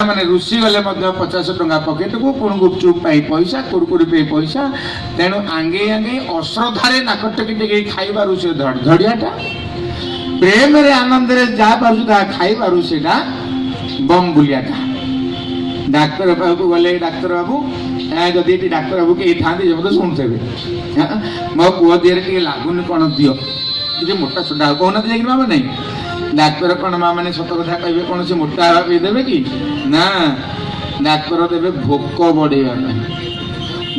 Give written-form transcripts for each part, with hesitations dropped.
ମାନେ ରୁଷି ଗଲେ ମଧ୍ୟ 50 ଟଙ୍କା ପକେଟକୁ, ପୁଣି ଗୁପଚୁପ ପାଇଁ ପଇସା, କୁରକୁରି ପାଇଁ ପଇସା। ତେଣୁ ଆଙ୍ଗେଇ ଆଙ୍ଗେଇ ଅଶ୍ରଦ୍ଧାରେ ନାକ ଟେକି ଟେକି ଖାଇବାରୁ ସେ ଧଡ଼ଧଡ଼ିଆଟା, ପ୍ରେମରେ ଆନନ୍ଦରେ ଯାହା ପାରୁଛୁ ତାହା ଖାଇବାରୁ ସେଇଟା ବମ୍ ବୁଲିଆଟା। ଡାକ୍ତର ପାଖକୁ ଗଲେ, ଡାକ୍ତର ବାବୁ, ଯଦି ଏଠି ଡାକ୍ତର ବାବୁ କେହି ଥାନ୍ତି ଯେ ମୋତେ ଶୁଣୁଥିବେ, ମୋ ପୁଅ ଦେହରେ ଟିକେ ଲାଗୁନି, କ'ଣ ଦିଅ ଟିକେ ମୋଟା ସୋଟା ହଉ, କହୁନାହାନ୍ତି ଯାଇକି ମା ମାନେ? ଡାକ୍ତର କ'ଣ ମା ମାନେ ସତ କଥା କହିବେ? କ'ଣ ସେ ମୋଟା ହେବା ପାଇଁ ଦେବେ କି? ନା, ଡାକ୍ତର ଦେବେ ଭୋକ ବଢ଼େଇବା ପାଇଁ।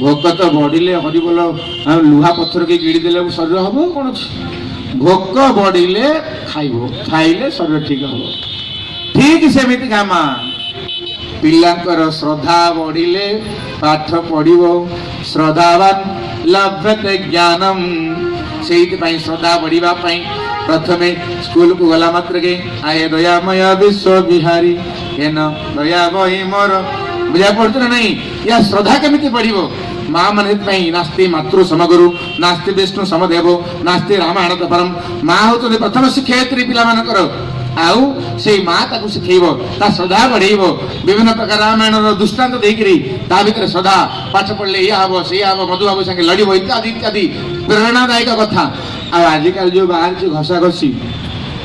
ଭୋକ ତ ବଢ଼ିଲେ ହରିବୋଲ, ଲୁହା ପଥର କି ଗିଳି ଦେଲେ ଶରୀର ହବ କ'ଣ ଅଛି? ଭୋକ ବଢ଼ିଲେ ଖାଇବ, ଖାଇଲେ ଶରୀର ଠିକ ହବ। ଠିକ ସେମିତି କାମ, ପିଲାଙ୍କର ଶ୍ରଦ୍ଧା ବଢ଼ିଲେ ପାଠ ପଢ଼ିବ। ଶ୍ରଦ୍ଧାବାନ ଲଭ୍ୟତେ ଜ୍ଞାନମ। ସେଇଥିପାଇଁ ଶ୍ରଦ୍ଧା ବଢ଼ିବା ପାଇଁ ପ୍ରଥମେ ସ୍କୁଲକୁ ଗଲା ମାତ୍ରକେ "ଆହେ ଦୟାମୟ ବିଶ୍ୱ ବିହାରୀ ହେନ ଦୟାବହି ମୋର"। ବୁଝା ପଡୁଛି ନା ନାଇଁ? ୟା ଶ୍ରଦ୍ଧା କେମିତି ବଢ଼ିବ ମା ମାନେ? ସେଥିପାଇଁ ନାସ୍ତି ମାତୃ ସମଗୁରୁ, ନାସ୍ତି ବିଷ୍ଣୁ ସମଦେବ, ନାସ୍ତି ରାମାୟଣ ପରମ। ମା ହଉଛନ୍ତି ପ୍ରଥମ ଶିକ୍ଷୟିତ୍ରୀ ପିଲାମାନଙ୍କର। ଆଉ ସେଇ ମା ତାକୁ ଶିଖେଇବ, ତା ଶ୍ରଦ୍ଧା ବଢେଇବ। ବିଭିନ୍ନ ପ୍ରକାର ରାମାୟଣର ଦୃଷ୍ଟାନ୍ତ ଦେଇକିରି ତା ଭିତରେ ଶ୍ରଦ୍ଧା, ପାଠ ପଢିଲେ ଏଇଆ ହବ, ସେଇଆ ହବ, ମଧୁବାବୁ ସାଙ୍ଗେ ଲଢିବ, ଇତ୍ୟାଦି ଇତ୍ୟାଦି ପ୍ରେରଣାଦାୟକ କଥା। ଆଉ ଆଜିକାଲି ଯୋଉ ବାହାରିଛି ଘଷା ଘଷି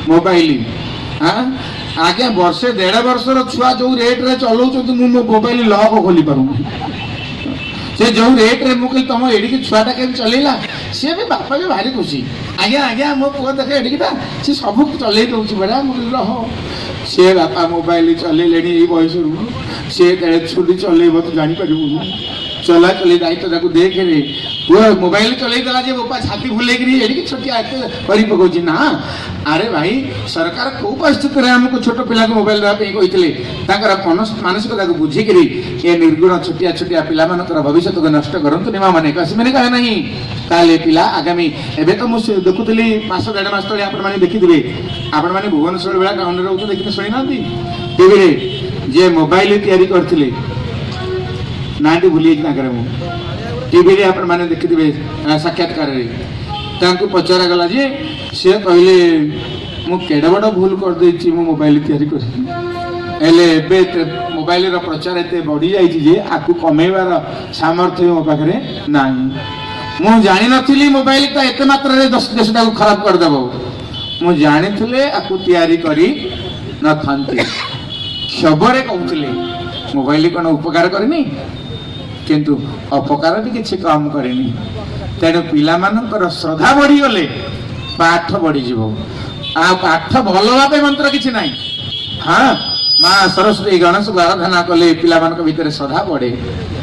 ମୋବାଇଲ, ହଁ ଆଜ୍ଞା, ବର୍ଷେ ଦେଢ଼ ବର୍ଷର ଛୁଆ ଯୋଉ ରେଟରେ ଚଲଉଛନ୍ତି, ମୁଁ ମୋ ମୋବାଇଲ ଲକ୍ ଖୋଲି ପାରୁନି। ସେ ଯୋଉ ରେଟରେ, ମୁଁ କହିଲି, ତମ ଏଡ଼ିକି ଛୁଆଟା କେମିତି ଚଲେଇଲା? ସିଏ ବି ବାପା ବି ଭାରି ଖୁସି। "ଆଜ୍ଞା ଆଜ୍ଞା, ମୋ ପୁଅ ଦେଖେ ଏଡ଼ିକିଟା, ସେ ସବୁ ଚଲେଇ ଦଉଛି ବଢ଼ିଆ।" ମୁଁ କହିଲି, ରହ, ସିଏ ବାପା ମୋବାଇଲ ଚଲେଇଲେଣି ଏଇ ବୟସରୁ, ସିଏ କେଡ଼େ ଛୁରୀ ଚଲେଇବ ତୁ ଜାଣିପାରିବୁନି। ଚଲାଚଲି ଦାୟିତ୍ୱ ତାକୁ ଦେଖରେ। ପୁଅ ମୋବାଇଲ ଚଲେଇ ଦେଲା ଯେ ବୋପା, ଛାତି ଫୁଲେଇକିରି ଏଡ଼ିକି ଛୋଟିଆ ଏତେ କରି ପକଉଛି ନା। ଆରେ ଭାଇ, ସରକାର କୋଉ ପରିସ୍ଥିତିରେ ଆମକୁ ଛୋଟ ପିଲାକୁ ମୋବାଇଲ ଦେବା ପାଇଁ କହିଥିଲେ? ତାଙ୍କର ମାନସିକତାକୁ ବୁଝିକିରି ଏ ନିର୍ଗୁଣ ଛୋଟିଆ ଛୋଟିଆ ପିଲାମାନଙ୍କର ଭବିଷ୍ୟତକୁ ନଷ୍ଟ କରନ୍ତୁନି ମା ମାନେ। ସେମାନେ କହେ ନାହିଁ, ତାହେଲେ ପିଲା ଆଗାମୀ। ଏବେ ତ ମୁଁ ସେ ଦେଖୁଥିଲି ମାସ ଦେଢ଼ ମାସ ତଳେ, ଆପଣମାନେ ଦେଖିଥିବେ, ଆପଣମାନେ ଭୁବନେଶ୍ୱର ଭଳିଆ ଟାଉନରେ ରହୁଛନ୍ତି, ଦେଖିତେ ଶୁଣିନାହାନ୍ତି ଟିଭିରେ ଯିଏ ମୋବାଇଲ ତିଆରି କରିଥିଲେ, ନାଁଟି ଭୁଲି ଯାଇଛି ତାଙ୍କର ମୁଁ। ଟିଭିରେ ଆପଣମାନେ ଦେଖିଥିବେ ସାକ୍ଷାତକାରରେ ତାଙ୍କୁ ପଚରାଗଲା ଯେ ସେ କହିଲେ, "ମୁଁ କେଡ଼େ ବଡ଼ ଭୁଲ କରିଦେଇଛି, ମୁଁ ମୋବାଇଲ ତିଆରି କରି। ହେଲେ ଏବେ ମୋବାଇଲର ପ୍ରଚାର ଏତେ ବଢ଼ିଯାଇଛି ଯେ ଆକୁ କମେଇବାର ସାମର୍ଥ୍ୟ ମୋ ପାଖରେ ନାହିଁ। ମୁଁ ଜାଣିନଥିଲି ମୋବାଇଲଟା ଏତେ ମାତ୍ରାରେ ଦେଶଟାକୁ ଖରାପ କରିଦେବ। ମୁଁ ଜାଣିଥିଲେ ଆକୁ ତିଆରି କରି ନଥାନ୍ତି।" କ୍ଷୋଭରେ କହୁଥିଲେ। ମୋବାଇଲ କ'ଣ ଉପକାର କରିନି? କିନ୍ତୁ ଅପକାର ବି କିଛି କମ୍ କରିନି। ତେଣୁ ପିଲାମାନଙ୍କର ଶ୍ରଦ୍ଧା ବଢ଼ିଗଲେ ପାଠ ବଢ଼ିଯିବ। ଆଉ ପାଠ ଭଲ ଭାବେ ମନ୍ତ୍ର କିଛି ନାହିଁ। ହଁ, ମା ସରସ୍ୱତୀ, ଗଣେଶକୁ ଆରାଧନା କଲେ ପିଲାମାନଙ୍କ ଭିତରେ ଶ୍ରଦ୍ଧା ବଢ଼େ।